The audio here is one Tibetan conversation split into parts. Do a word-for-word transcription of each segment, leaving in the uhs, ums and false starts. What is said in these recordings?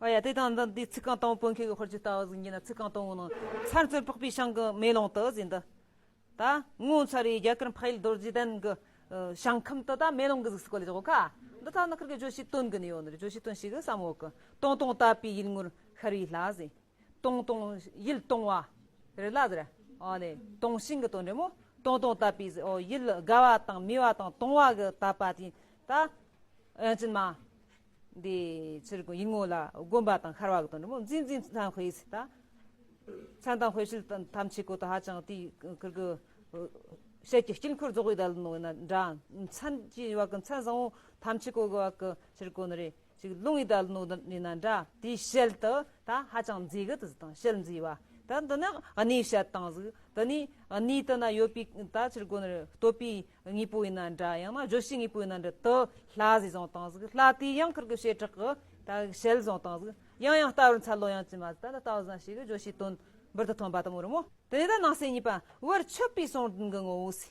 ཨ་ཡ། དེ་དང་འདི་འདི་ཚིག་རྐང་དང་པོ་བོད་མཁས་ཀྱི་དཔེར་བརྗོད་ལྟ་བུ་ཟིག་ཡིན་ན། ཚིག་རྐང་དང་པོ་ནང་མཚར་མཚོན་འཕགས་པའི་ཞིང་གི་མེ་ལོང་དུ་ཟེར་འདི། ད་ངོ་མཚར་བའི་རྒྱ་གར་འཕགས་ཡུལ་རྡོ་རྗེ་གདན་གྱི་ཨ་ཞིང་ཁམས་དུ་ད་མེ་ལོང་གི་གཟུགས་སུ་བཀོད་ལེ་བཞག་ག། འདི་ད་ནི་ཁིར་གི་བརྗོད་བྱའི་དོན་གི་ནི་ཡོད་ནི་རེད། བརྗོད་བྱའི་དོན་ཞིག་གི་བསམ་བློ་གི། དུང་དུང་དད་པའི་ཡིད་ངོར་ཤར་བའི་ལྷ་ཟེར། དུང་དུང་ཡིད་དུང་བ་རེད་ལ་ཟེར། ཨ་ནི་དུང་ཞིང་གི་དོན་རེད་མོ། དུང་དུང་དད་པའི་ཟེར། ཨོ་ཡིད་དགའ་བ་དང་མོས་པ་དང་དུང་བ་གི་དད་པ་དེ་ད་ཡང་ཅིན་མ་འདི་ཕྱིར་གོ་ཡིད་ངོ་ལ་བསྒོམ་པ་དང་ཤར་བ་གི་དོན་རེད་མོ། མཛེས་མཛེས་མཚན་དཔེ་ཟེར། ད་མཚན་དང་དཔེ་བྱད་ཐམས་ཅད་ཀོ་ད་ཧ་ཅང་དེ་ཁིར་གི་ཞལ་གྱི་དཀྱིལ་འཁོར་རྫོགས་པའི་བརྡ་ལ་ནོ་ཡིན་ན་འདྲ། མཚན་གྱི་བ་གི་མཚན་བཟང་བོ་ཐམས་ཅད་ཀོ་གི་བ་གི་ཕྱིར་གོ་ནི་རེད། ཅིག་ལུང་ཡི་བརྡ་ལ་ནོ་ནི་ན་འདྲ། དེའི་ཞལ་དུ་ད་ཧ་ཅང་མཛེས་གི་དུ་དང་ཞལ་མཛེས་པ། ད་འདི་ནི་གནས་བཤད་སྟངས་ཟིག། འདི་ནི་གནས་དུ་ན་ཡོད་པའི་ད་ཕྱིར་གོ་ནི་བསྟོད་པའི་དངོས་པོ་ཡིན་ན་འདྲ། ཡང་ན་བརྗོད་བྱའི་དངོས་པོ་ཡིན་ན་འདྲ། དུ་ལྷ་ཟིག་བཟུང་སྟངས་ཟིག། ལྷ་དེ་ཡང་ཁིར་གི་བྱེ་བྲག་གི་ད་ཞལ་བཟུང་སྟངས་ཟིག། ཡང་ཡང་ལྟ་བར་འཚལ་ལོ། ཡང་ཅི་མ་ཟིག། ད་ལྟ་ལྟ་བུ་ཟིག་ཞིག་གི་བརྗོད་བྱའི་དོན་འབུར་དུ་ཐོན་པ་དུ་མོ་རེད་མོ། དེ་ནས་ད་ནང་གསེས་གཉིས་པ། བར་མཆོད་པའི་གསུང་རྡུལ་གྱི་ངོ་བོ་ཟེར།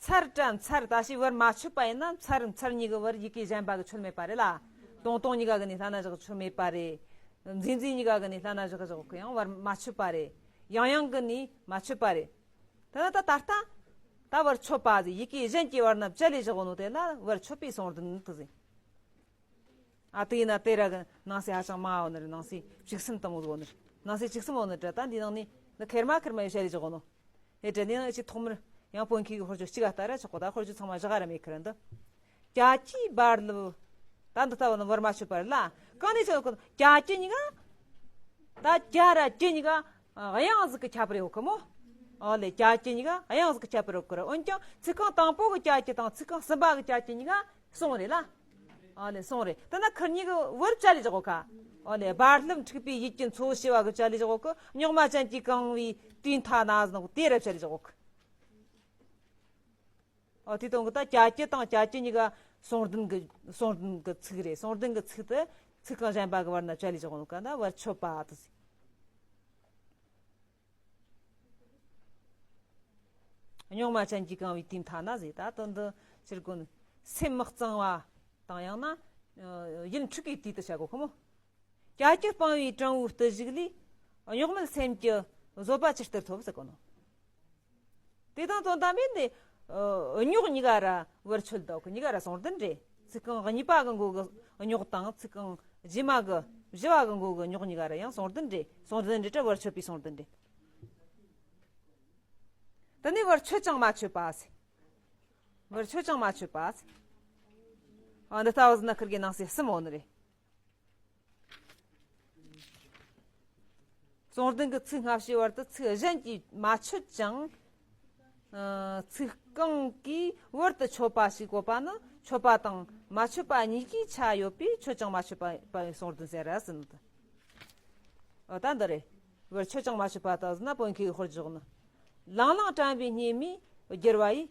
མཚར་དྲ་མཚར། ད་ཞིག་བར་མ་མཆོད་པ་ཡིན་ན། མཚར་མཚར་གཉིས་ཀྱི་བར་ཡི་གེ་གཞན་པ་གི་མཆོད་མེད་པ་རེད་ལ། དུང་དུང་གཉིས་ཀ་གི་ནི་ལྷན་ན་བཞག་མཆོད་མེད་པ་རེད། མཛེས་མཛེས་གཉིས་ཀ་གི་ནི་ལྷན་ན་བཞག་བཞག་གི། ཡང་བར་མ་མཆོད་པ་རེད། ཡང་ཡང་གི་ནི་མ་མཆོད་པ་རེད། དེ་ན་ད་ད་ལྟ་ད་བར་མཆོད་པ་ཟེར། ཡི་གེ་གཞན་གྱི་བར་ན་བཅད་ལས་བཞག་ནོ་དེ་ལ་བར་མཆོད་པའི་གསུང་རྡུལ་དུ་ཟེར། ཨ་དེ་ཡིན་ན་དེ་ར་གི་ནང་གསེས་ཧ་ཅང་མང་བ་ནི་རེད། ནང་གསེས་བཅུ་གསུམ་དུ་མོ་བཟོ་ནི་རེད། ནང་གསེས་བཅུ་གསུམ་བོ་ནི་རེད། ད་འདི་ནང་ནས་ནི་ཁེར་མ་ཁེར་མ་ཡོད་བཤད་ལས་བཞག་ནོ། ཨེ་དྲན་ནས་ཅིག་ཐོག་མར་ཡང་བོན་ཁྱི་གི་དཔེར་བརྗོད་གཅིག་ལ་ལྟ་ར་ཆོག་གོ། ད་དཔེར་བརྗོད་ཚང་མ་བཞག་ར་མེད་ཁི་ར་འདི། བྱ་ཀྱི་བར་ལུ། ད་འདི་ལྟ་བུ་ནི་བར་མ་མཆོད་པ་རེད་ལ། གང་ནས་ཆོག་གོ། བྱ་ཀྱི་གཉིས་ཀ། ད་བྱ་ར་ཀྱི་གཉིས་ཀ་དབྱངས་ཟིག་གི་ཁྱད་པར་ཡོད་གི་མོ། ཨོ་ལེ། བྱ་ཀྱི་གཉིས་ཀ་དབྱངས་ཟིག་གི་ཁྱད་པར་ཡོད་གི་ར། འོན་ཀྱང་ཚིག་རྐང་དང་པོ་གི་བྱ་ཀྱི་དང་ཚིག་རྐང་གསུམ་པ་གི་བྱ་ཀྱི་གཉིས་ཀ་གསུང་རེད་ལ། ཨ་ལེ་གསུང་རེད། དེ་ན་ཁིར་གཉིས་ཀྱི་བར་བཅད་ལས་བཞག་གོ་ཁ། ཨ་ལེ། རྦ་རླབས་འཁྲིགས་པའི་ཡུལ་གྱི་མཚོ་ཞེས་པ་གི་བཅད་ལས་བཞག་གོ་ཁ། རྙོག་མ་ཅན་གྱིས་གང་བའི་དུས་མཐའ་ན་ཟེར་ནོ་དེ་ར་བཅད་ལས་བཞག་གོ་ཁ། ཨ་དེ་དང་གི་ད་བྱ་ཀྱི་དང་བྱ་ཀྱི་གཉིས་ཀ་གསུང་རྡུལ་གི་གསུང་རྡུལ་གི་ཚིག་རེད། གསུང་རྡུལ་གི་ཚིག་དེ་ཚིག་རྐང་གཞན་པ་གི་བར་ན་བཅད་ལས་བཞག་གོ་ནོ་ག་ན་བར་མཆོད་པ་དུ་ཟེར། རྙོག་མ་ཅན་གྱིས་གང་བའི་དུས་མཐའ་ན་ཟེར། ད་དོན་དུ་ཕྱིར་གོ་ནི་སེམས་མི་གཙང་བ་དང་ཡང་ན་ཡིད་འཁྲུགས་པའི་དུས་དུ་བྱ་གོ་ཁོ་མོ། བྱ་ཀྱི་སྤང་བའི་དྲང་བོའི་བརྟུལ་ཞུགས་ལས། རྙོག་མེད་སེམས་ཀྱི་བཟོད་པ་ཇི་ལྟར་ཐོབ་ཟེར་གོ་ནོ། དེ་དང་དོན་དམ་པའི་འདི་རྙོག་གཉིས་ཀ་ར་བར་མཆོད་དོ་གི་གཉིས་ཀ་ར་གསུང་རྡུལ་རེད། ཚིག་རྐང་གཉིས་པ་གི་མགོ་གི་རྙོག་དང་ཚིག་རྐང་རྗེས་མ་གི་བཞི་བ་གི་མགོ་གི་རྙོག་གཉིས་ཀ་ར་ཡང་གསུང་རྡུལ་རེད། གསུང་རྡུལ་རེད་དྲ་བར་མཆོད་པའི་གསུང་རྡུལ་རེད། དེ་ནས་བར་མཆོད་ཅིང་མ་མཆོད་པ་ཟེར། བར་མཆོད་ཅིང་མ་མཆོད་པ་ཟེར། ཨ་འདི་ལྟ་བུ་ཟེར་ན་ཁིར་གི་ནང་གསེས་གསུམ་འོ་ནི་རེད། གསུང་རྡུལ་གྱི་ཚིག་སྔ་ཕྱི་བར་དུ་ཚིག་གཞན་གྱིས་མ་མཆོད་ཅིང་། ཨ་ཚིག་རྐང་གིས་བར་དུ་མཆོད་པ་ཞིག་བཀོད་པ་ནི་མཆོད་པ་དང་མ་མཆོད་པ་གཉིས་ཀྱི་ཆ་ཡོད་པས་མཆོད་ཅིང་མ་མཆོད་པ་པའི་གསུང་རྡུལ་ཟེར་ར་ཟེར་ནི་དང་། ཨོ་ད་འདི་རེད། བར་མཆོད་ཅིང་མ་མཆོད་པ་དག་ཟེར་ན་བོན་ཁྱི་གི་དཔེར་བརྗོད་ནི། ལང་ལང་དྲན་པའི་སྙེ་མའི་བསྒྱུར་བ་ཡིས།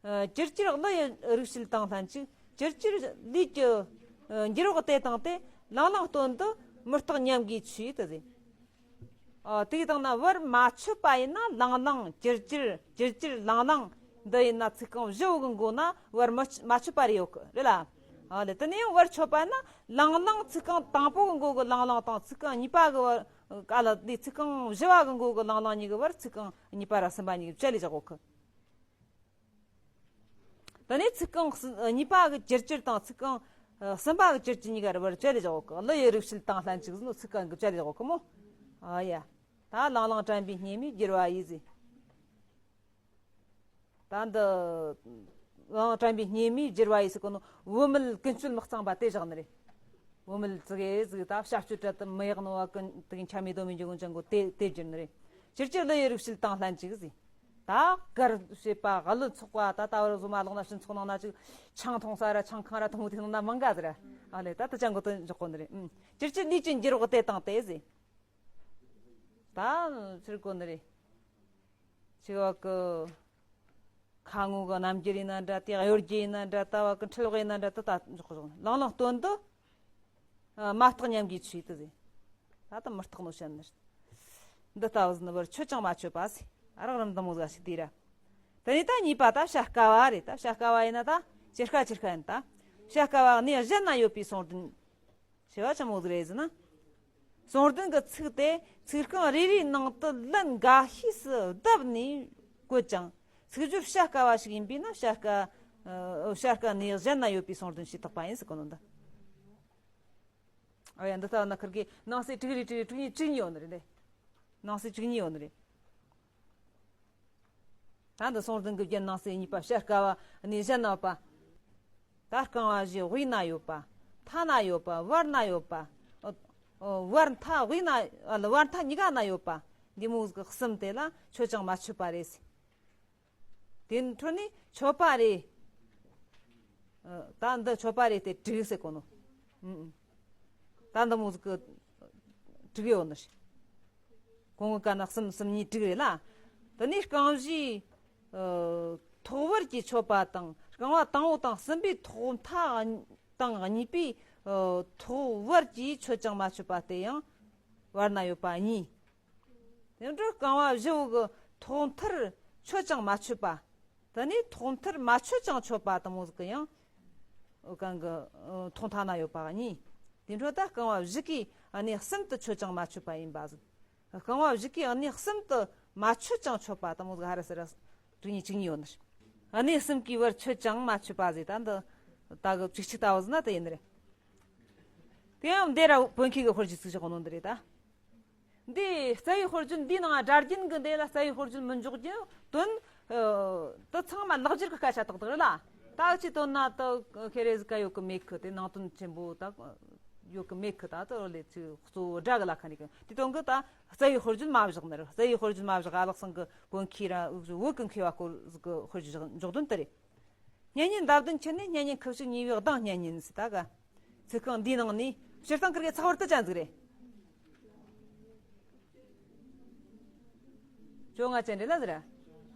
ཨ་ཅིར་ཅིར་གླུ་ཡི་རིགས་བྱེད་དང་ལྷན་ཅིག། ཅིར་ཅིར་ལུས་ཀྱི་ཨ་འགྱུར་བག་དེ་དང་དེ། ལང་ལང་སྟོན་དུ་མུ་སྟེགས་ཉམས་དགའི་ཆོས་དུ་ཟེར། ཨ་དེ་དང་ན་བར་མ་མཆོད་པ་ཡིན་ན་ལང་ལང་ཅིར་ཅིར་ཅིར་ཅིར་ལང་ལང་འདི་ཡིན་ན་ཚིག་རྐང་བཞི་བོ་གི་མགོ་ན་བར་མ་མ་མཆོད་པ་རེ་ཡོད་གི་རེད་ལ། ཨ་ལེ་དེ་ནས་ཡང་བར་མཆོད་པ་ན་ལང་ལང་ཚིག་རྐང་དང་པོ་གི་མགོ་གི་ལང་ལང་དང་ཚིག་རྐང་གཉིས་པ་གི་བར་ཨ་ལ་དེ་ཚིག་རྐང་བཞི་བ་གི་མགོ་གི་ལང་ལང་གཉིས་གི་བར་ཚིག་རྐང་གཉིས་པ་ར་གསུམ་པ་གཉིས་གི་བཅད་ལས་བཞག་གོ་གི། དེ་ནས་ཚིག་རྐང་གསུམ་གཉིས་པ་གི་ཅིར་ཅིར་དང་ཚིག་རྐང་ཨ་གསུམ་པ་གི་ཅིར་ཅིར་གཉིས་ཀ་ར་བར་བཅད་ལས་བཞག་གོ་གི། གླུ་ཡི་རིགས་བྱེད་དང་ལྷན་ཅིག་ཟེར་ནོ་ཚིག་རྐང་གི་བཅད་ལས་བཞག་གོ་གི་མོ། ཨ་ཡ། ད་ལང་ལང་དྲན་པའི་སྙེ་མའི་བསྒྱུར་བ་ཡིས་ཟེར། ད་འདི་ལང་ལང་དྲན་པའི་སྙེ་མའི་བསྒྱུར་བ་ཡིས་ཟེར་གོ་ནོ་བུད་མེད་ཀུན་སྤྱོད་མི་གཙང་བ་དེ་བཞག་ནི་རེད། བུད་མེད་ཙི་གེ་ཟིག་ད་བྱ་སྤྱོད་བྲལ་དུ་མི་ཡག་ནོ་བ་ཀུན་དེ་གི་འཁྱམ་མེ་དོ་མེ་འཇོག་གོ་ཅང་གོ་དེ་དེ་བསྒྱུར་ནི་རེད། ཅིར་ཅིར་གླུ་ཡི་རིགས་བྱེད་དང་ལྷན་ཅིག་ཟེར། ད་གར་བྱེད་པ་གླུ་ཚོགས་པ་ད་ད་བར་བཟོ་མ་ལོག་ན་སྤྱི་ཚོགས་ནང་ན་ཅིག་ཆང་འཐུང་ས་ར་ཆང་ཁང་ར་དུ་མོ་དེ་ནང་ན་མང་ག་ཟེར། ཨ་ལེ་ད་ད་ཅང་གོ་དོན་འཇོག་གོ་ནི་རེད། ཨུམ། ཅིར་ཅིར་ལུས་ཀྱི་འགྱུར་བག་དེ་དང་དེ་ཟེར། ད་ཕྱིར་གོ་ནི་རེད། ཆི་བ་གི་ཁ་ངོ་གི་རྣམ་འགྱུར་ཡིན་ན་འདྲ། དེ་གཡོ་སྒྱུ་ཡིན་ན་འདྲ། ལྟ་བ་གི་འཁྲུལ་བ་ཡིན་ན་འདྲ། ད་ད་འཇོག་གོ་ལང་ལང་སྟོན་དུ་མ་བརྟགས་ཉམས་དགའི་ཆོས་དུ་ཟེར། ད་ད་མི་བརྟགས་ནོ་བཤད་ནི་རེད། འདི་ལྟ་བུ་ཟེར་ན་བར་མཆོད་ཅིང་མ་མཆོད་པ་ཟེར། ཨ་རག་རམ་དུ་མོ་ཟ་ཞིག་དེ་ར། དེ་ནས་ད་གཉིས་པ་ད་བྱ་དཀའ་བ་རེད། ད་བྱ་དཀའ་བ་ཡིན་ན་ད་ཅི་དཀའ་ཅི་དཀའ་ཡིན་ད། བྱ་དཀའ་བ་གནས་གཞན་ན་ཡོད་པའི་གསུང་རྡུལ། ཞེས་པ་ཆི་མོ་ཟིག་རེད་ཟེར་ན། གསུང་རྟེན་གྱི་ཚིག་དེ་ཚིག་རྐང་རེ་རེའི་ནང་དུ་ལན་འགའ་ཤས་སུ་བརྡབས་ནས་བཀོད་ཅིང་། ཚིག་སྦྱོར་བྱ་དཀའ་བ་ཞིག་ཡིན་པས་ན་བྱ་དཀའ། ཨ། བྱ་དཀའ་ནས་གཞན་ན་ཡོད་པའི་གསུང་རྟེན་ཞེས་བཏགས་པ་ཡིན་ཟེར་གོ་ནོ་འདི། ཨ་ཡ། འདི་ལྟ་བ་ན་ཁིར་གི་ནང་གསེས་དྲུག་རེ་དྲུག་རེ་དྲུག་གཉིས་བཅུ་གཉིས་ཡོད་ནི་རེད་དེ། ནང་གསེས་བཅུ་གཉིས་ཡོད་ནི་རེད། ད་འདི་གསུང་རྟེན་གྱི་རྒྱན་ནང་གསེས་གཉིས་པ། བྱ་དཀའ་བ་ནས་གཞན་ན་ཡོད་པ། ད་རྐང་བ་བཞི་དབུས་ན་ཡོད་པ། མཐའ་ན་ཡོད་པ། བར་ན་ཡོད་པ། ཨོ། ཨོ། བར་མཐའ། དབུས་ན། ཨ་ལ། བར་མཐའ་གཉིས་ཀ་ན་ཡོད་པ། འདི་མོ་གི་གསུམ་དེ་ལ་ཆོད་ཅིང་མ་ཆོད་པ་རེད་ཟེར། དེ་འཕྲོ་ནས་ཆོད་པ་རེད། ཨ། ད་འདི་ཆོད་པ་རེད་དེ་དྲུག་ཟེར་གོ་ནོ། ཨུ། ཨུ། ད་འདི་མོ་ཟིག་གི་དྲུག་ཡོད་ནི་རེད། གོང་གི་ཀ་ན་གསུམ། གསུམ་གཉིས་དྲུག་རེད་ལ། དེ་ནས་རྐང་བཞིའི། ཨ། ཐོག་བར་གྱི་ཆོད་པ་དང་། རྐང་བ་དང་པོ་དང་གསུམ་པའི་ཐོག་མཐའ་དང་གཉིས་པའི། ཨ། ཐོག་བར་གྱི་ཆོད་ཅིང་མ་ཆོད་པ་དེ་ཡང་བར་ན་ཡོད་པ་གཉིས། དེ་འཕྲོ་རྐང་བ་བཞི་བོ་གི་ཐོག་མཐར་ཆོད་ཅིང་མ་ཆོད་པ། དེ་ནས་ཐོག་མཐར་མ་ཆོད་ཅིང་ཆོད་པ་དེ་མོ་ཟིག་གི་ཡང་། ཨོ། གང་གི། ཨོ། ཐོག་མཐའ་ན་ཡོད་པ་གཉིས། དེ་འཕྲོ་ད་རྐང་བ་བཞི་གི་གནས་གསུམ་དུ་ཆོད་ཅིང་མ་ཆོད་པ་ཡིན་པ་ཟིག། རྐང་བ་བཞི་གི་གནས་གསུམ་དུ་མ་ཆོད་ཅིང་ཆོད་པ་དེ་མོ་ཟིག་ཧ་ར་སི་ར་དྲུག་གཉིས་བཅུ་གཉིས་ཡོད་ནི་རེད། གནས་གསུམ་གྱི་བར་ཆོད་ཅིང་མ་ཆོད་པ་ཟེར། ད་འདི་ད་གི་བཅུ་གཅིག་ལྟ་བུ་ཟིག་ན་དེ་ཡིན་ནི་རེད། དེ་ཡང་འདི་ར་བོད་མཁས་གི་དཔེར་བརྗོད་ཚིག་བཞག་ནོ་འདི་རེད་ད། འདི་རྩ་བའི་དཔེར་བརྗོད་འདིའི་ནང་སྒྲ་རྒྱན་གྱི་འདི་ལ་རྩ་བའི་དཔེར་བརྗོད་མི་འཇོག་རྒྱུ་དོན། ཨ། དེ་ཚང་མ་ལེགས་སྦྱར་གྱི་སྐད་ཆ་ཏག་ཏག་རེད་ལ། ད་ཅི་དོན་ན་དེ་ཁེ་རེ་ཟིག་ག་ཡོད་གི་མེད་གི། དེ་ནང་དོན་ཆེན་པོ་ད་ཡོད་གི་མེད་གི། ད་དེ་ལས་ཚིག་གཙོ་བོ་སྒྲ་གི་ལ་ཁ་ནས་གི། དེ་དོན་གི་ད་རྩ་བའི་དཔེར་བརྗོད་མ་བཞག་ནི་རེད། རྩ་བའི་དཔེར་བརྗོད་མ་བཞག་ཨ་ལགས་ཚང་གི་བོད་མཁས་ར་བོད་གི་མཁས་པ་སྐོར་ཟིག་གི་དཔེར་བརྗོད་འཇོག་དོན་དེ་རེད། སྙན་ངག་འདབ་ལྡན་ཁྱེར་ནས། སྙན་ངག་ཁུ་བྱུག་ཉེ་བའི་གདངས་སྙན་སྙན་ཟེར། ད་ག་ཚིག་རྐང་འདིའི་ནང་ནས་སྤྱིར་བཏང་ཁིར་གི་ཚེག་བར་དུ་ཅན་ཟིག་རེད། བཅོ་ལྔ་ཅན་རེད་ལ་ཟེར།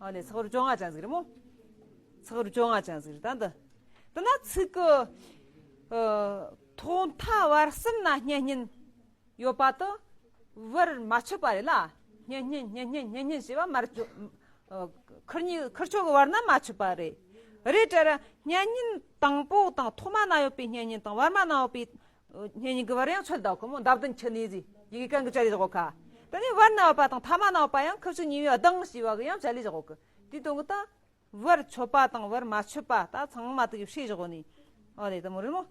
ཨ་ནི་ཚེག་བར་བཅོ་ལྔ་ཅན་ཟིག་རེད་མོ། ཚེག་བར་བཅོ་ལྔ་ཅན་ཟིག་རེད། ད་འདི་འདི་ན་ཚིག་གི། ཨ། ཐོག་མཐའ་བར་གསུམ་ན་སྙན་སྙན་ཡོད་པ་དེ་བར་མ་ཆོད་པ་རེད་ལ། སྙན་སྙན་སྙན་སྙན་སྙན་སྙན་ཞེས་པ་མར་ཆོད། ཨ། ཁིར་གཉིས་ཁིར་ཆོ་གི་བར་ན་མ་ཆོད་པ་རེད། རེད་དྲ་ར་སྙན་སྙན་དང་པོ་དང་ཐོག་མ་ན་ཡོད་པའི་སྙན་སྙན་དང་བར་མ་ན་ཡོད་པའི་སྙན་སྙན་གྱི་བར་ཡང་ཆོད་ད་གོ་མོ། འདབ་ལྡན་ཁྱེར་ནས་ཟེར། ཡི་གེ་གང་གི་བྱ་ལས་བཞག་གོ་ཁ། དེ་ནས་བར་ན་ཡོད་པ་དང་ཐ་མ་ན་ཡོད་པ་ཡང་ཁུ་བྱུག་ཉེ་བའི་གདངས་ཞེས་པ་གི་ཡང་བྱ་ལས་བཞག་གོ་གི། དེའི་དོན་གི་ད། བར་ཆོད་པ་དང་བར་མ་ཆོད་པ་ད་ཚང་མ་དེ་གི་བཤད་བཞག་གོ་ནི། ཨོ་ལེ། དེ་མོ་རེད་མོ།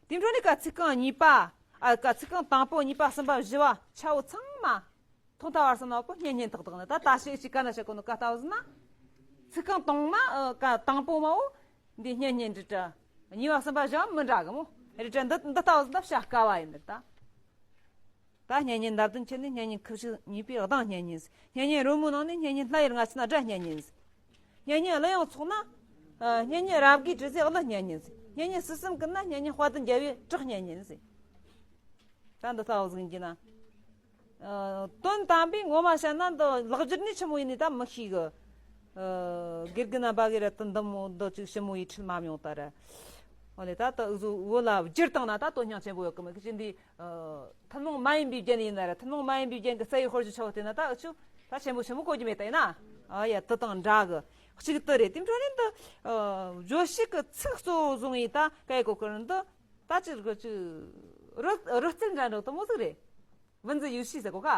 དེ་འཕྲོ་ནས་ཀ་ཚིག་རྐང་གཉིས་པ། ཨ། ཀ་ཚིག་རྐང་དང་པོ་གཉིས་པ་གསུམ་པ་བཞི་བ་ཆ་བོ་ཚང་མ་ཐོག་མཐའ་བར་གསུམ་ན་ཡོད་པོ་སྙན་སྙན་ཏག་ཏག་ནི། ད་ད་ཞིག་ཅིག་ག་ན་བཤད་གོ་ནོ་ཀ་ལྟ་བུ་ཟིན་ན། ཚིག་རྐང་དང་མ། ཨ། ཀ་དང་པོ་མ་བོ་འདི་སྙན་སྙན་རེད་དྲ། གཉིས་པ་གསུམ་པ་བཞི་བ་མི་འདྲ་གི་མོ། རེད་དྲ་འདི་འདི་ལྟ་བུ་ཟིན་ད་བྱ་དཀའ་བ་ཡིན་ནི་ད། ད་སྙན་སྙན་འདབ་ལྡན་ཁྱེར་ནས། སྙན་སྙན་ཁུ་བྱུག་ཉེ་བའི་གདངས་སྙན་སྙན་ཟེར། སྙན་སྙན་རོལ་མོའི་ནང་ནས། སྙན་སྙན་ལྷ་ཡི་རྔ་ཆེན་སྒྲ་སྙན་སྙན་ཟེར། སྙན་སྙན་གླུ་དབྱངས་ཚོགས་ན། ཨ། སྙན་སྙན་རབ་དགའི་དྲི་ཟའི་གླུ་སྙན་སྙན་ཟེར། སྙན་སྙན་སྲིད་གསུམ་ཀུན་ན། སྙན་སྙན་དཔལ་ལྡན་རྒྱལ་བའི་གྲགས་སྙན་སྙན་ཟེར། ད་འདི་ལྟ་བུ་ཟིག་ཡིན་གྱི་ན། ཨ། དོན་དམ་པའི་ངོ་མ་བཤད་ན་འདི་ལེགས་སྦྱར་ནས་ཆི་མོ་ཡིན་ནི་ད་མི་ཤེས་གི། ཨ། དགེ་རྒན་རྣམ་པ་གིས་ར་དེ་འདི་མོ་འདི་ཅིག་ཞིབ་མོ་ཡིས་ཁྲིད་མ་མྱོང་ད་ར། འོ་ལེ། ད་ད་འུ་ཚོ་བོད་ལ་བསྒྱུར་བཏང་ན་ད་དོན་སྙིང་ཆེན་པོ་ཡོད་གི་མོ་གི་ཅི། འདི། ཨ། ཐུན་མོང་མ་ཡིན་པའི་རྒྱན་ཡིན་ན་ར། ཐུན་མོང་མ་ཡིན་པའི་རྒྱན་གྱི་རྩ་བའི་དཔེར་བརྗོད་ཆ་བོ་བལྟས་ན་ད་འུ་ཆོ་ད་ཆེན་པོ་ཆེན་པོ་གོ་རྒྱུ་མེད་ད་ཡིན་ན། ཨ་ཡ། དེ་དང་འདྲ་གི་གཅིག་དེ་རེད། དེ་འཕྲོ་ནས་འདི། ཨ། བརྗོད་བྱེད་ཀྱི་ཚིག་གཙོ་བོ་བཟུང་ཡིན་ད་སྐད་གོ་གི་རེད། འདི་ད་ཅི་གི་ཅི་རོལ་རོལ་རྩེད་འདྲ་འདྲ་དེ་མོ་ཟིག་རེད།文字游戏ཟེར་གོ་ཁ།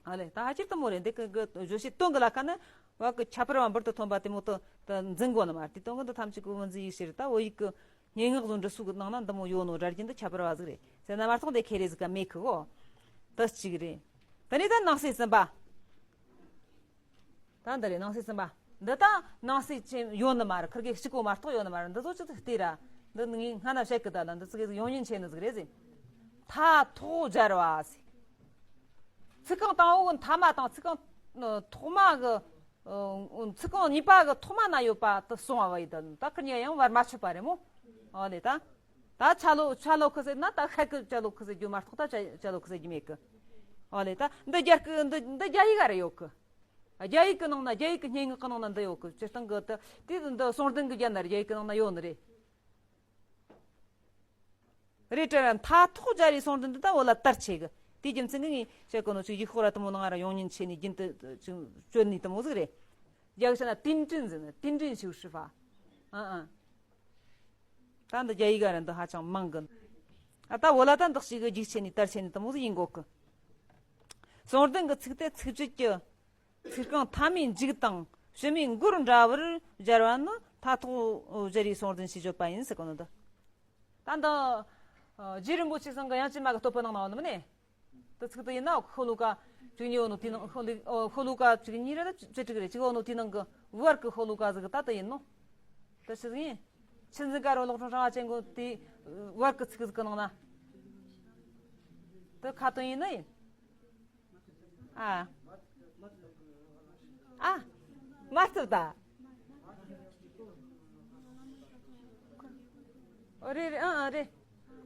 ཨ་ལེ། ད་ཧ་ཅིར་དེ་མོ་རེད། འདི་གི་གི་བརྗོད་བྱའི་དོན་གི་ལ་ཁ་ནི་བ་གི་ཁྱད་པར་བ་འབུར་དུ་ཐོན་པ་དེ་མོ་དུ་དུ་འཛིན་གོ་ནི་མ་རེད། དེ་དོན་གི་འདི་ཐམས་ཅད་གི་文字游戏རེད། ད་བོད་ཡིག་གི་སྙན་ངག་བཟོ་འབྲི་སྲོལ་གི་ནང་ན་འདི་མོ་ཡོད་ནོ་སྒྲ་རྒྱན་འདི་ཁྱད་པར་བ་ཟིག་རེད་ཟེར་ན་མ་གཏོགས་འདི་ཁེ་རེ་ཟིག་ག་མེད་གི་གོ། དེ་གཅིག་རེད། དེ་ནས་ད་ནང་གསེས་གསུམ་པ། ད་འདི་རེད། ནང་གསེས་གསུམ་པ། འདི་ད་ནང་གསེས་ཅན་ཡོད་ནི་མ་རེད། ཁིར་གི་གཅིག་པོ་མ་གཏོགས་ཡོད་ནི་མ་རེད། འདི་ཚོ་ཅི་ཟིག་བལྟས་ར། འདི་ངས་སྔ་ན་བཤད་གི་ད་ལ། འདི་ཚོ་གི་ཡོང་ཉེན་ཆེ་ནི་ཟིག་རེད་ཟེར། མཐའ་ཐོག་སྦྱར་བ་ཟེར། ཚིག་རྐང་དང་པོ་གི་མཐའ་མ་དང་ཚིག་རྐང་ཐོག་མ་གི། ཨ། ཚིག་རྐང་གཉིས་པ་གི་ཐོག་མ་ན་ཡོད་པ་དེ་སོང་བ་བ་ཡི་ད། ད་ཁིར་གཉིས་ཡང་བར་མ་ཆོད་པ་རེད་མོ། ཨོ་ལེ། ད་ད་ཆ་ལོ་ཆ་ལོ་ཁི་ཟེར་ན་ད་ཤད་གི་ཆ་ལོ་ཁི་ཟེར་རྒྱུ་མ་གཏོགས་ད་ཆ་ཆ་ལོ་ཁི་ཟེར་རྒྱུ་མེད་གི། ཨོ་ལེ། ད་འདི་རྒྱ་སྐད་འདི་འདི་རྒྱ་ཡིག་ག་རེ་ཡོད་གི། རྒྱ་ཡིག་གི་ནང་ན། རྒྱ་ཡིག་གི་སྙན་ངག་གི་ནང་ན་འདི་ཡོད་གི། སྤྱིར་བཏང་གི་དེ་དེ་འདི་གསུང་རྟེན་གི་རྒྱན་ན་རྒྱ་ཡིག་གི་ནང་ན་ཡོད་ནི་རེད། རེད་དྲ་ར་མཐའ་ཐོག་སྦྱར་བའི་གསུང་རྟེན་འདི་ད་བོད་ལ་དར་ཆེ་གི། དེའི་རྒྱུ་མཚན་གི་ངས་བཤད་གོ་ནོ་ཅིག་ཡིག་ཤོག་ར་དེ་མོ་ནང་ར་ཡོང་ཉེན་ཆེ་ནི་རྒྱུན་དུ་ཅིག་བཅོལ་ནི་དེ་མོ་ཟིག་རེད། རྒྱ་གི་བཤད་ན་定တင်ཟེར་ནི། 定တင်修饰法。 ཨ་ཨ། ད་འདི་རྒྱ་ཡིག་ག་ར་འདི་ཧ་ཅང་མང་གི། ཨ་ད་བོད་ལ་ད་འདག་ཞིག་གི་རྒྱུག་ཆེ་ནི་དར་ཆེ་ནི་དུ་མོ་ཟིག་ཡིན་གོ་གི། ཟུང་ལྡན་གྱི་ཚིག་དེ་ཚིག་བཅད་ཀྱི་ཚིག་རྐང་ཐ་མའི་མཇུག་དང་ཕྱི་མའི་མགོར་འདྲ་བར་སྦྱར་བ་ནི་མཐའ་ཐོག་སྦྱར་བའི་ཟུང་ལྡན་ཞེས་བརྗོད་པ་ཡིན་ཟེར་གོ་ནོ་ད། ད་འདི་རྗེ་རིན་པོ་ཆེ་ཚང་གི་དབྱངས་ཅན་མ་གི་སྟོད་པ་ནང་ན་ཡོད་ནི་མིན་ནི། དེ་ཚིག་དེ་ཡིན་ན་ཤོ་ལོ་ཀ་བཅུ་གཉིས་ཡོད་ནོ་དེའི་ནང་ཤོ་ལོ་ཨོ་ཤོ་ལོ་ཀ་བཅུ་གཉིས་རེད་ད་བཅུ་དྲུག་རེད་ཅིག་ཡོད་ནོ་དེའི་ནང་གི་བར་གི་ཤོ་ལོ་ཀ་ཟིག་ད་དེ་ཡིན་ནོ། དེ་ཆི་ཟིག་ཡིན། ཆུ་འཛིན་དཀར་རོ་གློག་སྒྲོན་སྲང་བ་ཅན་གོ་དེའི་བར་གི་ཚིག་ཟིག་གི་ནང་ན། དེ་ཁ་ཏོན་ཡིན་ནི་ཡིན། ཨ། ཨ། མ་ཐུབ་ད། ཨོ་རེད་རེད་ཨང་ཨང་རེད།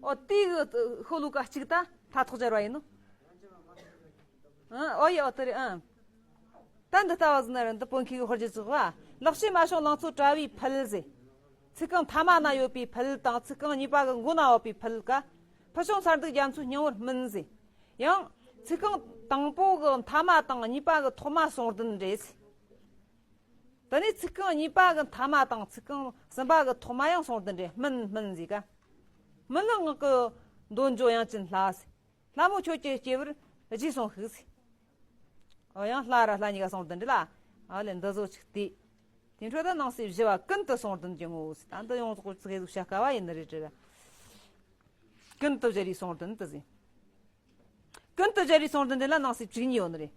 ཨོ་དེའི་ཤོ་ལོ་ཀ་གཅིག་ད་མཐའ་ཐོག་སྦྱར་བ་ཡིན་ནོ། ཨང་ཨོ་ཡེ་ཨོ་དེ་རེད་ཨང་། ད་འདི་ལྟ་བ་ཟིན་ན་རེད་འདི་བོད་མཁས་ཀྱི་ཧོར་གྱི་ཚིག་བ། ལག་ཤེས་མ་བྱུང་ལང་ཚོ་དྲ་བའི་ཕུལ་ཟེར། ཚིག་རྐང་ཐ་མ་ན་ཡོད་པའི་ཕུལ་དང་ཚིག་རྐང་གཉིས་པ་གི་མགོ་ན་ཡོད་པའི་ཕུལ་ཀ་ཕུལ་བྱུང་མཚར་སྡུག་རྒྱ་མཚོའི་སྙིང་བོར་སྨིན་ཟེར། ཡང་། ཚིག་རྐང་དང་པོ་གི་མཐའ་མ་དང་གཉིས་པ་གི་ཐོག་མ་ཟུང་ལྡན་རེད་ཟེར། དེ་ནས་ཚིག་རྐང་གཉིས་པ་གི་མཐའ་མ་དང་ཚིག་རྐང་གསུམ་པ་གི་ཐོག་མ་ཡང་ཟུང་ལྡན་རེད་སྨིན་སྨིན་ཟེར་ཀ་སྨིན་ལ་ངག་གི་འདོད་འཇོ་དབྱངས་ཅན་ལྷ་ཟེར། ལྷ་མོ་ཁྱོད་ཀྱི་སྐྱེ་བར་རྗེས་སོང་ཤིག་ཟེར། ཨོ་ཡང་ལྷ་ར་ལྷ་གཉིས་ཀ་ཟུང་ལྡན་རེད་ལ། ཨ་ལེ་འདི་བཟོ་ཅིག་དེ། དེ་འཕྲོ་ད་ནང་གསེས་བཞི་བ་ཀུན་ཏུ་ཟུང་ལྡན་གྱི་ངོ་བོ་ཟེར། ད་འདི་ཡོངས་རྫོགས་ཚིག་ཟིག་བཤད་དཀའ་བ་ཡིན་ནི་རེད་དྲ། ཀུན་ཏུ་སྦྱར་བའི་ཟུང་ལྡན་དུ་ཟེར། ཀུན་ཏུ་སྦྱར་བའི་ཟུང་ལྡན་དེ་ལ་ནང་གསེས་བཅུ་གཉིས་ཡོད་ནི་རེད།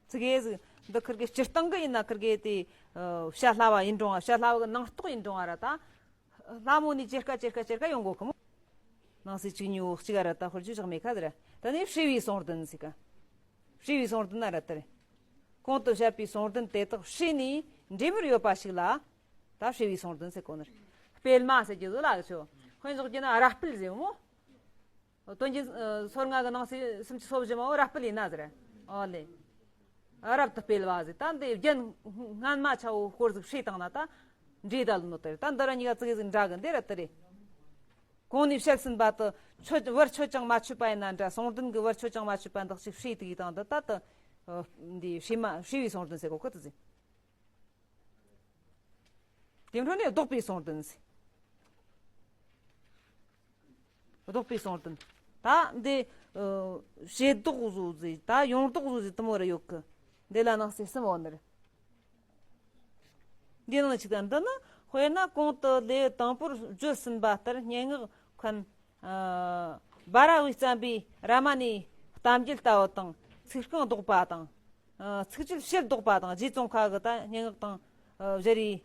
ཚིག་གེ་ཟིག་འདི་ཁིར་གེ་སྤྱིར་བཏང་གི་ཡིན་ན་ཁིར་གེ་དེ་བཤད་སླ་བ་ཡིན་རུང་བ་བཤད་སླ་བ་གི་ནང་རྟོགས་ཡིན་རུང་བ་ར་ད། ལྷ་མོ་ནས་ཇེ་དཀའ་ཇེ་དཀའ་ཇེ་དཀའ་ཡོང་གོ་གི་མོ། ནང་གསེས་བཅུ་གཉིས་པོ་གཅིག་ག་ར་ད་ཧོར་རྒྱུ་བཞག་མེད་ཁ་ཟེར། ད་ནི་བསྲེ་བའི་ཟུང་ལྡན་ཟེར་ག་བསྲེ་བའི་ཟུང་ལྡན་ན་ར་ད་རེད། གོང་དུ་བཤད་པའི་ཟུང་ལྡན་དེ་དག་བསྲེས་ནས་འབྲེལ་མོལ་ཡོད་པ་ཞིག་ལ། ད་བསྲེ་བའི་ཟུང་ལྡན་ཟེར་གོ་ནི་རེད། སྤེལ་མ་ཟེར་རྒྱུ་ཟོ་ལ་གི་ཆོ། དཔེ་འཇོག་རྒྱུ་ན་ར་སྤེལ་ཟེར་མོ། སྟོན་གྱི་སོར་ལྔ་གི་ནང་གསེས་སུམ་ཅུ་སོ་བཞི་མ་བོ་ར་སྤེལ་ཡིན་ན་ཟེར། ཨོ་ལེ། རབ་ཏུ་སྤེལ་བ་ཟེར། ད་འདི་རྒྱན་སྔན་མ་ཆ་བོ་སྐོར་ཟིག་བསྲེས་བཏང་ན་ད། འདྲེས་ད་ལ་ནོ་དེ་རེད། ད་འདི་ར་གཉིས་ཀ་ཙི་གེ་ཟིག་འདྲ་གི་འདི་ར་དེ་རེད། གོང་ནས་བཤད་ཟིན་པ་དུ་ཆོས་བར་ཆོད་ཅིང་མ་ཆོད་པ་ཡིན་ན་འདྲ། ཟུང་ལྡན་གྱི་བར་ཆོད་ཅིང་མ་ཆོད་པ་འདི་ཞིག་བསྲེས་དུ་ཡིས་དང་འདི་ད་དུ། འདི་བསྲེས་མ་བསྲེ་བའི་ཟུང་ལྡན་ཟེར་གོ་ཁོ་དུ་ཟིན། དེ་འཕྲོ་ནས་ལྡོག་པའི་ཟུང་ལྡན་ཟེར། ལྡོག་པའི་ཟུང་ལྡན། ད་འདི། ཨ། ཕྱེད་ལྡོག་བཟོ་ཟེར་ད་ཡོངས་ལྡོག་བཟོ་ཟེར་དུ་མོ་ར་ཡོད་གི། འདི་ལ་ནང་གསེས་གསུམ་འོ་ནི་རེད། འདི་ནང་ཅིག་དང་འདི་ནི་དཔེར་ན་གོང་དུ་ལེའུ་དང་པོར་བརྗོད་ཟིན་པ་ལྟར་སྙན་ངག་མཁན། ཨ། སྦ་ར་བས་བརྩམས་པའི་རཱ་མ་ནའི་གཏམ་རྒྱུད་ལྟ་བུ་དང་ཚིག་རྐང་ལྡོག་པ་དང་། ཚིག་བཅད་ཕྱེད་ལྡོག་པ་དང་རྗེ་ཙོང་ཁ་གི་ད་སྙན་ངག་དང་། ཨ། བཞི་རེའི།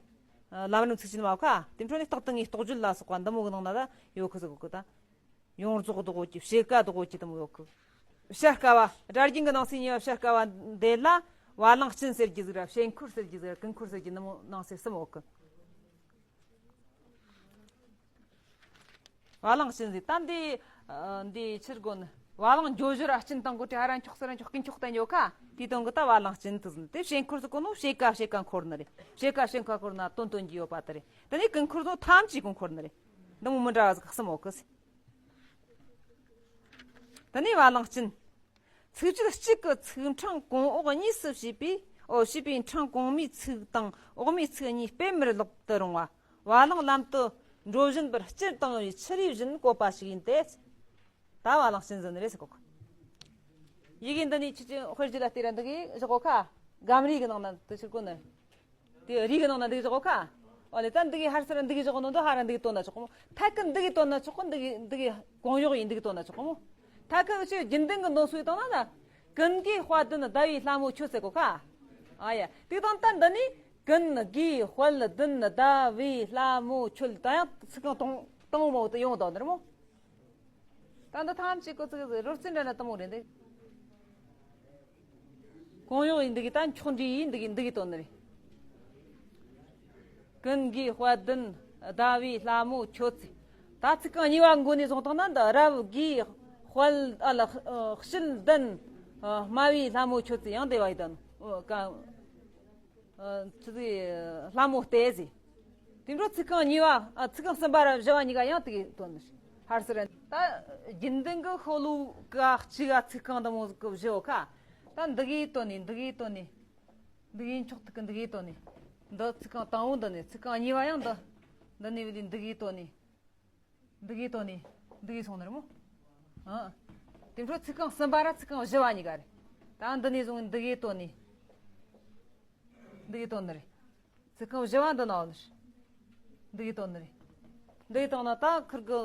ཨ། ལམ་རིམ་ཚིག་བཅད་མ་ཁ་དེ་འཕྲོ་ནས་རྟག་ཏུ་ངའི་རྟོགས་བརྗོད་ལ་སོགས་པ་འདི་མོ་གི་ནང་ན་ད་ཡོད་ཁི་ཟིག་གི་ད། ཡོངས་རྫོགས་ལྡོག་གོ་གི་ཕྱེད་ཀ་ལྡོག་གོ་གི་དུ་མོ་ཡོད་གི། བྱ་དཀའ་བ། སྒྲ་རྒྱུན་གྱི་ནང་གསེས་གཉིས་པ་བྱ་དཀའ་བ་འདི་ལ་བ་ལང་སྤྱིན་ཟེར་རྒྱུ་ཟིག་ར་བྱེད་འཁོར་ཟེར་རྒྱུ་ཟིག་ར་ཀུན་འཁོར་ཟེར་རྒྱུ་ནི་མོ་ནང་གསེས་གསུམ་ཡོད་གི། བ་ལང་སྤྱིན་ཟེར་ད་འདི། ཨ། འདི་ཕྱིར་གོ་ནི་བ་ལང་འགྱོ་ཞོར་ཨ་སྤྱིན་བཏང་གོ་དེ་ཧ་ར་འཁྱོག་ས་ར་འཁྱོག་གིན་འཁྱོག་བསྟན་ཡོད་ཁ་དེའི་དོན་གི་ད་བ་ལང་སྤྱིན་དུ་ཟིན་ཏེ་བྱེད་འཁོར་ཟེར་གོ་ནོ་ཕྱེད་ཀ་ཕྱེད་ཀ་འཁོར་ནི་རེད། ཕྱེད་ཀ་ཕྱེད་ཀ་འཁོར་ན་དོན་དོན་གྱི་ཡོད་པ་དེ་རེད། དེ་ནས་ཀུན་འཁོར་ཟོ་ཐམས་ཅད་ཀུན་འཁོར་ནི་རེད། འདི་མོ་མི་འདྲ་བ་ཟིག་གསུམ་ཡོད་གི་ཟེར། དེ་ནས་བ་ལང་སྤྱིན། ཚིག་བཅད་གཅིག་གི་ཚིག་ཕྲེང་གོང་འོག་གཉིས་སུ་ཕྱེས་པའི། ཨོ། ཕྱེས་པའི་ཕྲེང་གོང་མའི་ཚིག་དང་འོག་མའི་ཚིག་གཉིས་སྤེལ་མར་ལེགས་དུ་རུང་བ། བ་ལང་ལམ་དུ་འགྲོ་བཞིན་པར་སྤྱིར་བཏང་བའི་ཆུ་རུད་བཞིན་བཀོད་པ་ཞིག་ཡིན་ཏེ། ད་བ་ལང་སྤྱིན་ཟེར་ནི་རེད་ཟེར་གོ། ཡི་གེ་འདི་ནས་ཁྱེད་ཀྱི་དཔེར་བརྗོད་ལ་བལྟས་ར་འདི་གི་བཞག་གོ་ཁ། སྒམ་རིས་ཀྱི་ནང་ན་དུ་ཕྱིར་གོ་ནི། དེ་རིགས་ཀྱི་ནང་ན་འདི་གི་བཞག་གོ་ཁ། ཨོ་ལེ་ད་འདི་གི་ཧར་སར་འདི་གི་བཞག་གོ་ནོ་འདི་ཧར་འདི་གི་དོན་ན་ཆོག་གོ་མོ། ཐད་ཀི་འདི་གི་དོན་ན་ཆོག་གོ། འདི་གི་འདི་གི་གོང་འོག་ཡིན་འདི་གི་དོན་ན་ཆོག་གོ་མོ། ཐད་ཀི་ཆོས་རྒྱུན་ལྡན་གྱི་འདོན་སྲོལ་དང་ན་ན། ཀུན་དགའི་དཔལ་ལྡན་ཟླ་བའི་ལྷ་མོ་ཁྱོད་ཟེར་གོ་ཁ། ཨ་ཡ། དེ་དང་ད་འདི་ནི་ཀུན་དགའི་དཔལ་ལྡན་ཟླ་བའི་ལྷ་མོ་ཁྱོད་ད་ཡང་ཚིག་རྐང་དང་དང་མོ་དུ་ཡོང་དོ་ནི་རེད་མོ། ད་འདི་ཐམས་ཅད་ཀོ་ཚིག་རོལ་རྩེད་འདྲ་ན་དུ་མོ་རེད་འདི། གོང་འོག་ཡིན་འདི་གི་ད་འཁྱོག་འདྲི་ཡིན་འདི་གི་འདི་གི་དོན་ནི་རེད། ཀུན་དགའི་དཔལ་ལྡན་ཟླ་བའི་ལྷ་མོ་ཁྱོད་ཚེ། ད་ཚིག་རྐང་གཉིས་པ་མགོ་ནས་བཟུང་བཏང་ན་འདི་རབ་དགའི་དཔལ་ཨ་ལ་ཨ་དཔྱིད་ལྡན་ཨ་སྨྲ་བའི་ལྷ་མོ་ཁྱོད་ཚེ་ཡང་བདེ་བ་ཡི་དོན་ཨ་ཀ་ཨ་ཆི་ཟིག་ལྷ་མོ་སྟེ་ཟིག་དེ་འཕྲོ་ཚིག་རྐང་གཉིས་པ་ཨ་ཚིག་རྐང་གསུམ་པ་ར་བཞི་བ་གཉིས་ཀ་ཡང་དེ་གི་དོན་ནི་ཧར་སི་ར་ད་རྒྱུན་ལྡན་གི་ཤོ་ལོ་ཀ་གཅིག་ག་ཚིག་རྐང་འདི་མོ་གི་བཞི་བོ་ཁ་ད་འདི་གི་དོན་ནི་འདི་གི་དོན་ནི། འདི་གི་འཁྱོག་ཐུག་གི་འདི་གི་དོན་ནི། འདི་ཚིག་རྐང་དང་བོ་འདི་ནི་ཚིག་རྐང་གཉིས་པ་ཡང་འདི། འདི་ནི་བི་ལི་འདི་གི་དོན་ནི། འདི་གའི་དོན་ནི་འདི་གའི་སོང་ནི་རེད་མོ། ཨ། དེ་འཕྲོ་ཚིག་རྐང་གསུམ་པ་ར་ཚིག་རྐང་བཞི་བ་གཉིས་ཀ་རེད། ད་འདི་ནས་བཟུང་འདི་གའི་དོན་ནི། འདི་གའི་དོན་ནི་རེད། ཚིག་རྐང་བཞི་བ་འདི་ན་ཡོད་ནི་རེད། འདི་གའི་དོན་ནི་རེད། འདི་གའི་དོན་ན་ད་ཁིར་གི་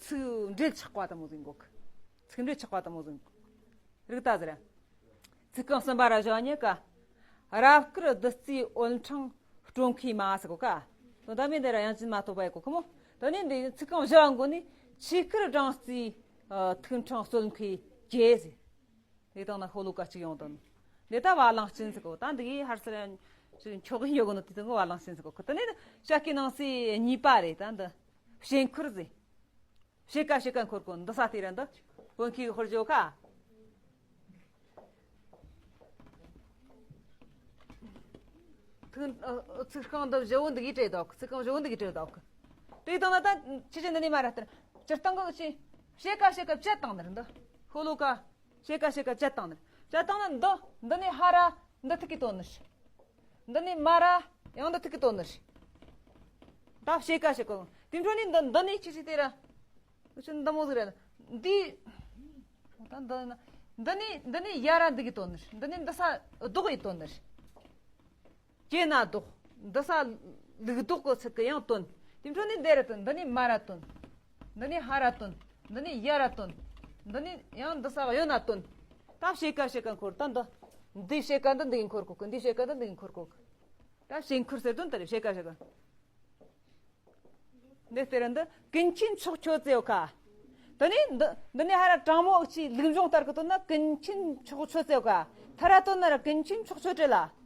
ཚིག་འགྲེལ་ཆགས་པ་དང་མོ་ཟིན་གོ་གི། ཚིག་འགྲེལ་ཆགས་པ་དང་མོ་ཟིན་གོ་གི། རིག་ད་ཟེར། ཚིག་རྐང་གསུམ་པ་ར་བཞི་བ་གཉིས་ཀ། རབ་དཀར་བདུད་རྩིའི་འོད་འཕྲེང་སྤྲོ་མཁས་མ་ཟེར་གོ་ཀ། དོན་དག་མིན་འདི་ར་ཡང་ཅིན་མ་ཐོགས་པ་ཡི་གོ་ཁི་མོ། དོན་ནི་འདི་ཚིག་རྐང་བཞི་བ་མགོ་ནི་ཆོས་སྐུར་སྦྲང་རྩིའི་ཐིག་ཕྲེང་རྩོལ་མཁས་ཀྱེ་ཟེར། དེ་དང་ན་ཤོ་ལོ་ཀ་གཅིག་ཡོང་དོན། འདི་ད་བ་ལང་སྤྱིན་ཟེར་གོ། ད་འདི་གི་ཧར་སར་ཡང་འཁྱོག་གི་ཡོད་གོ་ནོ་དེ་དང་བ་ལང་སྤྱིན་ཟེར་གོ་ཁི། དོན་ནི་ཤཱཀྱའི་ནང་གསེས་གཉིས་པ་རེད། ད་འདི་ཕྱེད་འཁོར་ཟེར། ཕྱེད་ཀ་ཕྱེད་ཀ་འཁོར་གོ་འདི་ས་དེ་ར་འདི་བོན་ཁྱི་གི་ཧོར་ཇོ་ཁ། ཐུན་ཚིག་རྐང་འདི་བཞི་བོ་འདི་གིས་བྲིས་འདུག་ཚིག་རྐང་བཞི་བོ་འདི་གིས་བྲིས་འདུག་དེ་དང་ན་ད་ཁྱེད་ཀྱི་འདི་ནས་མ་ར་ལྟར་སྤྱིར་བཏང་གི་ཕྱེད་ཀ་ཕྱེད་ཀ་བཅད་བཏང་ནི་རེད་འདི་ཤོ་ལོ་ཀ། ཕྱེད་ཀ་ཕྱེད་ཀ་བཅད་བཏང་ནི་རེད། བཅད་བཏང་ན་འདི་འདི་ནས་ཧ་ར་འདི་ཐིག་གི་དོན་ནི་རེད། འདི་ནས་མ་ར་ཡང་འདི་ཐིག་གི་དོན་ནི་རེད། ད་ཕྱེད་ཀ་ཕྱེད་ཀ་དེ་འཕྲོ་ནས་འདི་འདི་ནས་ཆི་ཆི་དེ་ར། འུ་ཆོ་འདི་མོ་ཟིག་རེད། འདི། ད་འདི་ན། འདི་ནས་འདི་ནས་ཡ་ར་འདི་གི་དོན་ནི་རེད། འདི་ནས་འདི་ས་ལྡོག་གི་དོན་ནི་རེད། ཀྱེ་ན་ལྡོག་འདི་ས་ལུག་ལྡོག་གི་ཚིག་གི་ཡང་དོན། དེ་འཕྲོ་ནས་འདི་ར་དོན། འདི་ནས་མ་ར་དོན། འདི་ནས་ཧ་ར་དོན། འདི་ནས་ཡ་ར་དོན། འདི་ནས་ཡང་འདི་ས་གཡོ་ན་དོན། ད་ཕྱེད་ཀ་ཕྱེད་ཀ་འཁོར། ད་འདི། འདི་ཕྱེད་ཀ་འདི་འདི་གི་འཁོར་གོ་གི། འདི་ཕྱེད་ཀ་འདི་འདི་གི་འཁོར་གོ་གི། ད་ཕྱེད་འཁོར་ཟེར་དོན་དེ་རེད། ཕྱེད་ཀ་ཕྱེད་ཀ་འདི་ལྟར་འདི་ཀུན་མཁྱེན་ཕྱོགས་ཆོད་ཟེར་ཡོད་ཁ། དེ་ནས་འདི་འདི་ནས་ཧ་ར་དྲང་མོ་འུ་ཆོའི་ལུགས་འབྱུང་ལྟར་གི་དོན་ན་ཀུན་མཁྱེན་ཕྱོགས་ཆོད་ཟེར་ཡོད་ཁ། ཐ་ར་དོན་ན་ར་ཀུན་མཁྱེན་ཕྱོགས་ཆོད་རེད་ལ།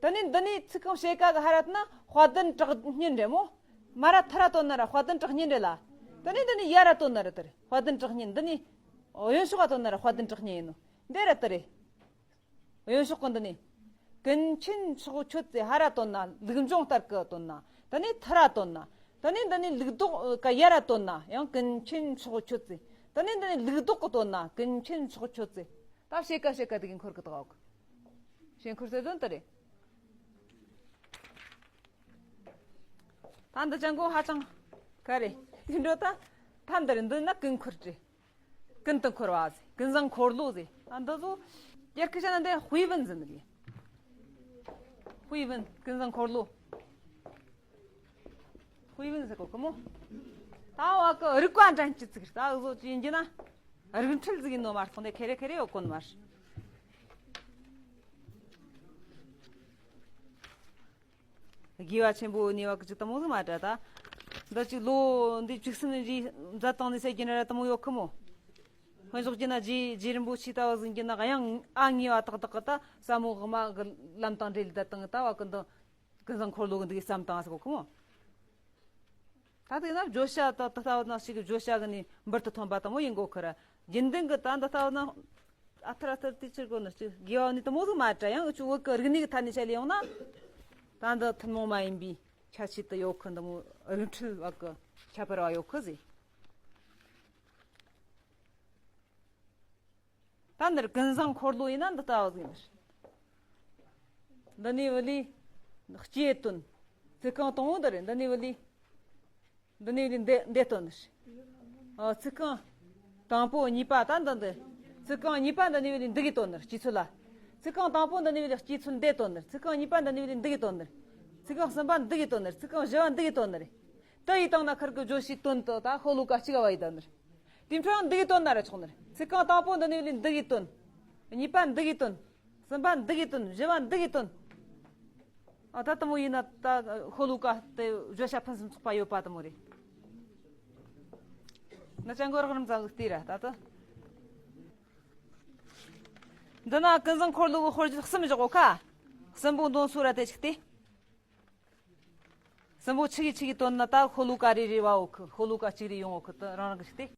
དེ་ནས་འདི་ནས་ཚིག་རྐང་ཕྱེད་ཀ་གི་ཧ་ར་དོན་ན་དཔལ་ལྡན་གྲགས་སྙན་རེད་མོ། མ་ར་ཐ་ར་དོན་ན་ར་དཔལ་ལྡན་གྲགས་སྙན་རེད་ལ། དེ་ནས་འདི་ནས་ཡ་ར་དོན་ན་ར་དེ་རེད། དཔལ་ལྡན་གྲགས་སྙན། འདི་ནས་གཡོན་ཕྱོགས་ག་དོན་ན་ར་དཔལ་ལྡན་གྲགས་སྙན་ཡིན་ནོ། འདི་ར་དེ་རེད། གཡོན་ཕྱོགས་ཀྱི་འདི་ནས། ཀུན་མཁྱེན་ཕྱོགས་ཆོད་ཟེར་ཧ་ར་དོན་ན་ལུགས་འབྱུང་ལྟར་གྱི་དོན་ན། དེ་ནས་ཐ་ར་དོན་ན། དེ་ནས་འདི་ནས་ལུགས་ལྡོག་གི་ཡ་ར་དོན་ན་ཡང་ཀུན་མཁྱེན་ཕྱོགས་ཆོད་ཟེར། དེ་ནས་འདི་ནས་ལུགས་ལྡོག་གི་དོན་ན་ཀུན་མཁྱེན་ཕྱོགས་ཆོད་ཟེར། ད་ཕྱེད་ཀ་ཕྱེད་ཀ་དེ་གི་འཁོར་གི་དོག་ཕྱེད་འཁོར་ཟེར་དོན་དེ་རེད། ད་འདི་ཅང་གོ་ཧ་ཅང་ག་རེ། དེ་འགྲོ་ད། ད་འདིར་འདི་ན་ཀུན་འཁོར་རེད། ཀུན་ཏུ་འཁོར་བ་ཟེར། ཀུན་བཟང་འཁོར་ལོ་ཟེར། ད་འདི་ཚོ་ཡར་ཁི་ཤ་ན་འདི་དཔེ་བུན་ཟེར་ནི་རེད། དཔེ་བུན་ཀུན་བཟང་འཁོར་ལོ། དཔེ་བུན་ཟེར་གོ་གི་མོ། ད་བ་གི་རིག་པ་འགྲན་གྱི་ཚིག་རེད། ད་འུ་ཚོ་ཅི་ཡིན་གྱི་ན། རིགས་འཕྲུལ་ཟིག་ཡིན་ནོ་མ་གཏོགས་འདི་ཁེ་རེ་ཁེ་རེ་ཡོད་གོ་ནི་མ་རེད། དགེ་བ་ཆེན་པོ་ནུས་པ་གི་ཅིག་དེ་མོ་ཟིག་མ་འདྲ་ད། འདི་ཅིག་ལོ་འདི་བཅུ་གསུམ་རེ་མཛད་བཏང་ནས་ཟེར་གྱི་ན་ར་དེ་མོ་ཡོད་ཁི་མོ། དཔེ་འཇོག་གྱི་ན་རྗེ་རྗེ་རིན་པོ་ཆེ་ལྟ་བུ་ཟིག་གྱི་ན་ཡང་ཨ་ངེས་པ་ཏག་ཏག་གི་ད་ས་མོ་གི་མ་གི་ལམ་དང་འབྲེལ་ད་དང་ད་བ་གི་འདི་ཀུན་བཟང་འཁོར་ལོ་གི་འདི་གི་བསམ་བཏང་ཟེར་གོ་ཁི་མོ། ད་དེ་ན་བརྗོད་བྱ་ད་ད་ལྟ་བ་ན་ཞིག་གི་བརྗོད་བྱ་གི་ནི་འབུར་དུ་ཐོན་པ་དེ་མོ་ཡིན་གོ་ཁི་ར། རྒྱུན་ལྡན་གི་ད་འདི་ལྟ་བ་ན། ཨ་ཐར་ཨ་ཐར་དེ་ཕྱིར་གོ་ནི་ཅི་དགེ་བ་ནི་དེ་མོ་ཟིག་མ་འདྲ། ཡང་འུ་ཆོ་བོད་གི་རིག་གནས་ཀྱི་ཐད་ནས་བཤད་ལེ་ཡོང་ན། ད་འདི་ཐུན་མོང་མ་ཡིན་པའི་ཁྱད་ཆོས་དེ་ཡོད་ཁི། འདི་མོ་རིགས་འཕྲུལ་བ་གི་ཁྱད་པར་བ་ཡོད་ཁི་ཟེར། ད་འདིར་ཀུན་བཟང་འཁོར་ལོ་ཡིན་ན་འདི་ལྟ་བུ་ཟིག་ཡིན། འདི་ནས་བུ་ལི་སྐྱེ་དོན། ཚིག་རྐང་དང་པོ་འདི་རེད། འདི་ནས་བུ་ལི། འདི་ནས་བུ་ལི་འདི་འདི་དོན་ནི། ཨ་ཚིག་རྐང་དང་པོ་གཉིས་པ་ད་འདི་འདི། ཚིག་རྐང་གཉིས་པ་འདི་ནས་བུ་ལི་འདི་གི་དོན་ནི་སྐྱེ་ཚུལ་ལ། ཚིག་རྐང་དང་པོ་འདི་ནས་བུ་ལི་སྐྱེ་ཚུལ་འདི་དོན་ནི། ཚིག་རྐང་གཉིས་པ་འདི་ནས་བུ་ལི་འདི་གི་དོན་ནི། ཚིག་རྐང་གསུམ་པ་འདི་གི་དོན་ནི། ཚིག་རྐང་བཞི་བ་འདི་གི་དོན་ནི། དེ་ཡི་སྟེང་ན་ཁིར་གི་བརྗོད་བྱའི་དོན་དུ་ད་ཤོ་ལོ་ཀ་གཅིག་བ་ཡི་དོན་ནི། དེ་འཕྲོ་ཡང་འདི་གི་དོན་ན་ར་ཆོག་ནི། ཚིག་རྐང་དང་པོ་འདི་ནས་བུ་ལི་འདི་གི་དོན། གཉིས་པ་འདི་གི་དོན། གསུམ་པ་འདི་གི་དོན། བཞི་བ་འདི་གི་དོན། ཨ་ད་དེ་མོ་ཡིན་ན་ད་ཤོ་ལོ་ཀ་དེ་བརྗོད་བྱ་ཕུན་སུམ་ཚོགས་པ་ཡོད་པ་དེ་མོ་རེད། ན་ཅང་གོ་རག་རམ་ཙམ་ཟིག་དེ་ར་ད་ད། འདི་ན་ཀུན་བཟང་འཁོར་ལོ་གི་དཔེར་བརྗོད་གསུམ་བཞག་གོ་ཁ། གསུམ་པོ་འདོན་སོ་ར་དེ་ཆིག་སྟེ། གསུམ་པོ་ཆི་གི་ཆི་གི་དོན་ན་ད་ཤོ་ལོ་ཀ་རེ་རེ་བ་འོ་ཁི། ཤོ་ལོ་ཀ་གཅིག་རེ་ཡོང་འོ་ཁི། དེ་རང་རང་གི་ཆིག་སྟེ།